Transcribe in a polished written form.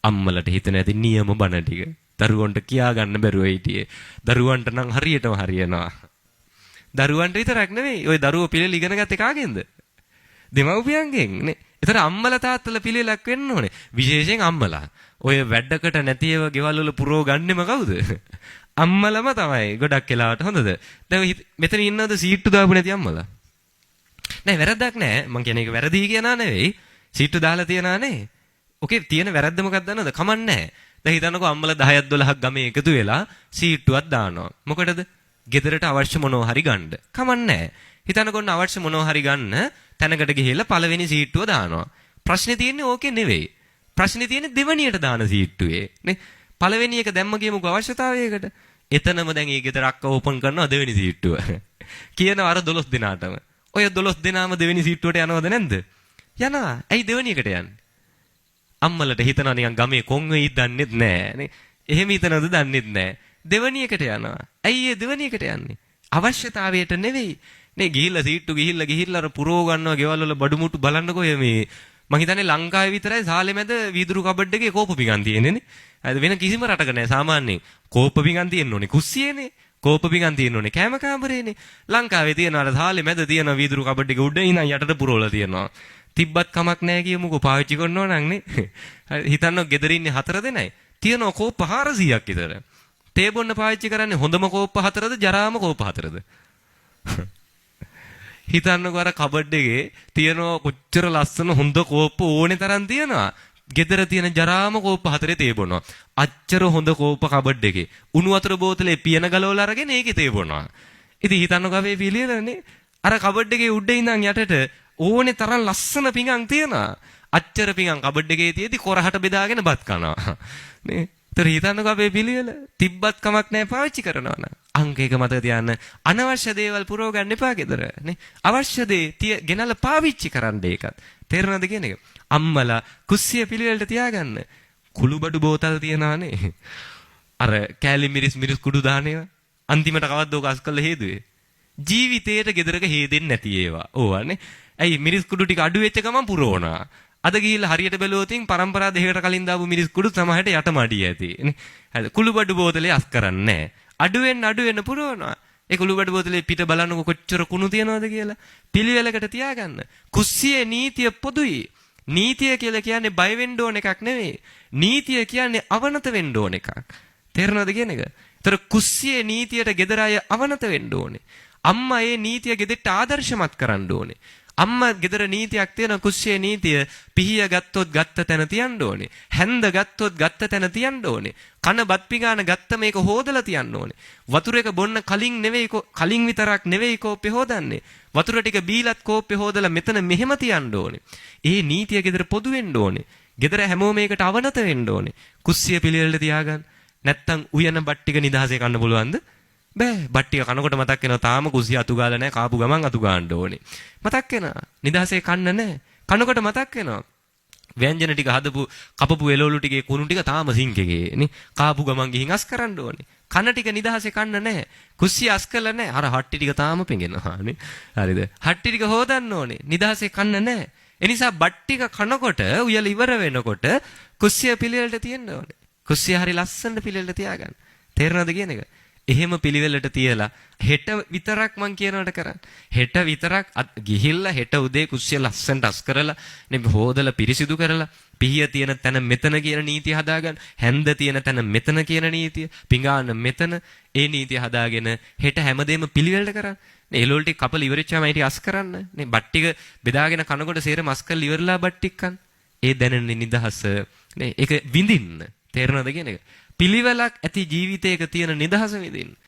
අම්මලට හිතෙන ඇති නියම බණ ටික. දරුවන්ට කියා ගන්න බැරුව හිටියේ. දරුවන්ට නම් හරියටම හරියනවා. දරුවන්ට විතරක් නෙවෙයි, ඔය දරුවෝ පිළිවෙල ඉගෙන ගත්තේ කාගෙන්ද? දෙමව්පියන්ගෙන් නේ. ඒතර අම්මලා තාත්තලා පිළිවෙලක් වෙන්න ඕනේ. විශේෂයෙන් අම්මලා. ඔය වැඩකට නැති ඒවා ගෙවල් වල පුරව ගන්නෙම කවුද? අම්මලම තමයි ගොඩක් වෙලාවට හොඳද? දැන් මෙතන ඉන්නවද සීට්ටු දාපු නැති අම්මලා? නෑ, වැරද්දක් නෑ. මං කියන්නේ ඒක වැරදි කියනා නෙවෙයි. සීට්ටු දාලා තියනා නේ. ඔකේ තියෙන වැරද්ද මොකක්ද දන්නවද? කමක් නෑ. දැන් හිතන්නකෝ අම්මලා 10ක් 12ක් ගමේ එකතු වෙලා සීට්ටුවක් දානවා. මොකටද? ගෙදරට අවශ්‍ය මොනවා හරි ගන්න. කමක් නෑ. හිතන්නකෝ ඔන්න අවශ්‍ය මොනවා හරි ගන්න තැනකට ගිහිල්ලා පළවෙනි සීට්ටුව දානවා. ප්‍රශ්නේ තියෙන්නේ ඕකේ නෙවෙයි. ප්‍රශ්නේ තියෙන්නේ දෙවනියට දාන සීට්ටුවේ නේ. පළවෙනි එක දැම්ම කියමුකෝ අවශ්‍යතාවයකට. එතනම දැන් ඒ ගෙදර අක්කා ඕපන් කරනවා දෙවෙනි සීට්ටුව. කියනවා අර 12 දෙනාටම. ඔය 12 දෙනාම දෙවෙනි සීට්ටුවට යනවද නැද්ද? යනවා. ඇයි දෙවෙනි එකට යන්නේ? අම්මලට හිතනවා නිකන් ගමේ කොන් වෙයිද දන්නෙත් නෑ නේ. එහෙම හිතනවද දන්නෙත් නෑ. දෙවෙනි එකට යනවා. ඇයි ඒ දෙවෙනි එකට යන්නේ? අවශ්‍යතාවයට නෙවෙයි. නේ, ගිහිල්ලා සීට්ටු ගිහිල්ලා ගිහිල්ලා අර පුරව ගන්නවා ගෙවල් වල බඩු මුට්ටු. බලන්නකෝ ඔය මේ මං හිතන්නේ ලංකාවේ විතරයි සාලේ මැද වීදුරු කබඩ් එකේ කෝප්ප පිඟන් තියෙන්නේ නේ. හරිද? වෙන කිසිම රටක නෑ. සාමාන්‍යයෙන් කෝප්ප පිඟන් තියෙන්න ඕනේ කුස්සියේනේ. කෝප්ප පිඟන් තියෙන්න ඕනේ කෑම කාමරේනේ. ලංකාවේ තියෙන අර සාලේ මැද තියෙන වීදුරු කබඩ් එක උඩ ඉඳන් යටට පුරවලා තියෙනවා. තිබ්බත් කමක් නෑ කියමුකෝ, පාවිච්චි කරනවා නම් නේ. හරි, හිතන්නකො ගෙදර ඉන්නේ හතර දෙනයි. තියෙනවා කෝප්ප 400ක් විතර. තේ බොන්න පාවිච්චි කරන්නේ හොඳම කෝප්ප හතරද, ජරාම කෝප්ප හතරද? හිතන්නකෝ අර කබඩ් එකේ තියෙනවා කොච්චර ලස්සන හොඳ කෝප්ප ඕනේ තරම් තියෙනවා. ගෙදර තියෙන ජරාම කෝප්ප හතරේ තේ බොනවා. අච්චර හොඳ කෝප්ප කබඩ් එකේ. උණු වතුර බෝතලේ පියන ගලවලා අරගෙන ඒකේ තේ බොනවා. ඉතින් හිතන්නකෝ අපේ පිළිවෙලනේ. අර කබඩ් එකේ උඩ ඉඳන් යටට ඕනේ තරම් ලස්සන පිඟන් තියෙනවා. අච්චර පිඟන් කබඩ් එකේ තියෙදි කොරහට බෙදාගෙන බත් කනවා. නේ? ඒතර හිතන්නකෝ අපේ පිළිවෙල. තිබ්බත් කමක් නැහැ පාවිච්චි කරනවා නම්. අංක එක මතක තියාගන්න. අනවශ්‍ය දේවල් පුරව ගන්න එපා ගෙදර නේ. අවශ්‍ය දේ තිය ගෙනල්ලා පාවිච්චි කරන්න ඒකත්. තේරුණාද කියන එක? අම්මලා කුස්සිය පිළිවෙලට තියාගන්න. කුළුබඩු බෝතල් තියනවා නේ. අර කෑලි මිරිස් මිරිස් කුඩු දාන ඒවා. අන්තිමට කවද්ද ඕක අස් කරලා හේදුවේ? ජීවිතේට ගෙදරක හේදෙන්නේ නැති ඒවා. ඕවානේ. ඇයි, මිරිස් කුඩු ටික අඩු වෙච්ච ගමන් පුරවනවා. අද ගිහිල්ලා හරියට බැලුවොත් පරම්පරා දෙකකට කලින් දාපු මිරිස් කුඩු සමහරට යට මඩිය ඇති නේ. හරිද? කුළුබඩු බෝතලේ අස් කරන්නේ නැහැ. අඩු වෙන්න අඩු වෙන්න පුරවනවා. ඒ කුළුබඩු බෝතලේ පිට බලන්නකො කොච්චර කුණු තියනවද කියලා. පිළිවෙලකට තියාගන්න. කුස්සියේ නීතිය පොදුයි. නීතිය කියලා කියන්නේ බය වෙන්න ඕන එකක් නෙවෙයි. නීතිය කියන්නේ අවනත වෙන්න ඕන එකක්. තේරෙනවද කියන එක? ඒතර කුස්සියේ නීතියට ගෙදර අය අවනත වෙන්න ඕනේ. අම්මා ඒ නීතිය ගෙදරට ආදර්ශමත් කරන්න ඕනේ. අම්මා ගෙදර නීතියක් තියෙන කුස්සියේ නීතිය, පිහිය ගත්තොත් ගත්ත තැන තියන්න ඕනේ. හැන්ද ගත්තොත් ගත්ත තැන තියන්න ඕනේ. කන බත් පිඟාන ගත්ත මේක හොදලා තියන්න ඕනේ. වතුර එක බොන්න කලින් නෙවෙයි, කලින් විතරක් නෙවෙයි කෝප්පේ හොදන්නේ. වතුර ටික බීලත් කෝප්පේ හොදලා මෙතන මෙහෙම තියන්න ඕනේ. ඒ නීතිය ගෙදර පොදු වෙන්න ඕනේ. ගෙදර හැමෝම මේකට අවනත වෙන්න ඕනේ. කුස්සිය පිළිවෙලට තියාගන්න. නැත්තම් උයන බත් ටික නිදහසේ කන්න පුළුවන්ද? බෑ. බත් ටික කනකොට මතක් වෙනවා තාම කුස්සිය අතු ගාලා නැහැ, කාපු ගමන් අතු ගාන්න ඕනේ. මතක් වෙනවා. නිදහසේ කන්න නැහැ. කනකොට මතක් වෙනවා. ව්‍යංජන ටික හදපු කපපු එළවලු ටිකේ කුණු ටික තාම සිංක් එකේ නේ. කාපු ගමන් ගිහින් අස් කරන්න ඕනේ. කන ටික නිදහසේ කන්න නැහැ. කුස්සිය අස් කරලා නැහැ. අර හට්ටි ටික තාම පෙඟෙනවා නේ. හරිද? හට්ටි ටික හොදන්න ඕනේ. නිදහසේ කන්න නැහැ. එනිසා බත් ටික කනකොට උයල ඉවර වෙනකොට කුස්සිය පිළිවෙලට තියෙන්න ඕනේ. කුස්සිය හරි ලස්සනට පිළිවෙලට තියාගන්න. තේරෙනවද කියන එක? එහෙම පිළිවෙලට තියලා හෙට විතරක් මං කියනවට කරන්න. හෙට විතරක් ගිහිල්ලා හෙට උදේ කුස්සිය ලස්සනට අස් කරලා නේ, හොදලා පිරිසිදු කරලා, පිහිය තියෙන තැන මෙතන කියන නීතිය හදාගන්න. හැන්ද තියෙන තැන මෙතන කියන නීතිය, පිඟාන මෙතන, ඒ නීතිය හදාගෙන හෙට හැමදේම පිළිවෙලට කරන්න. නේ, එළවලු ටික කපලා ඉවරෙච්චාම ඒ ටික අස් කරන්න. නේ, බත් ටික බෙදාගෙන කනකොට සේරම අස් කරලා ඉවරලා බත් ටික කන්න. ඒ දැනෙන නිදහස නේ, ඒක විඳින්න. තේරෙනවද කියන එක? පිළිවෙලක් ඇති ජීවිතයක තියෙන නිදහස විඳින්න.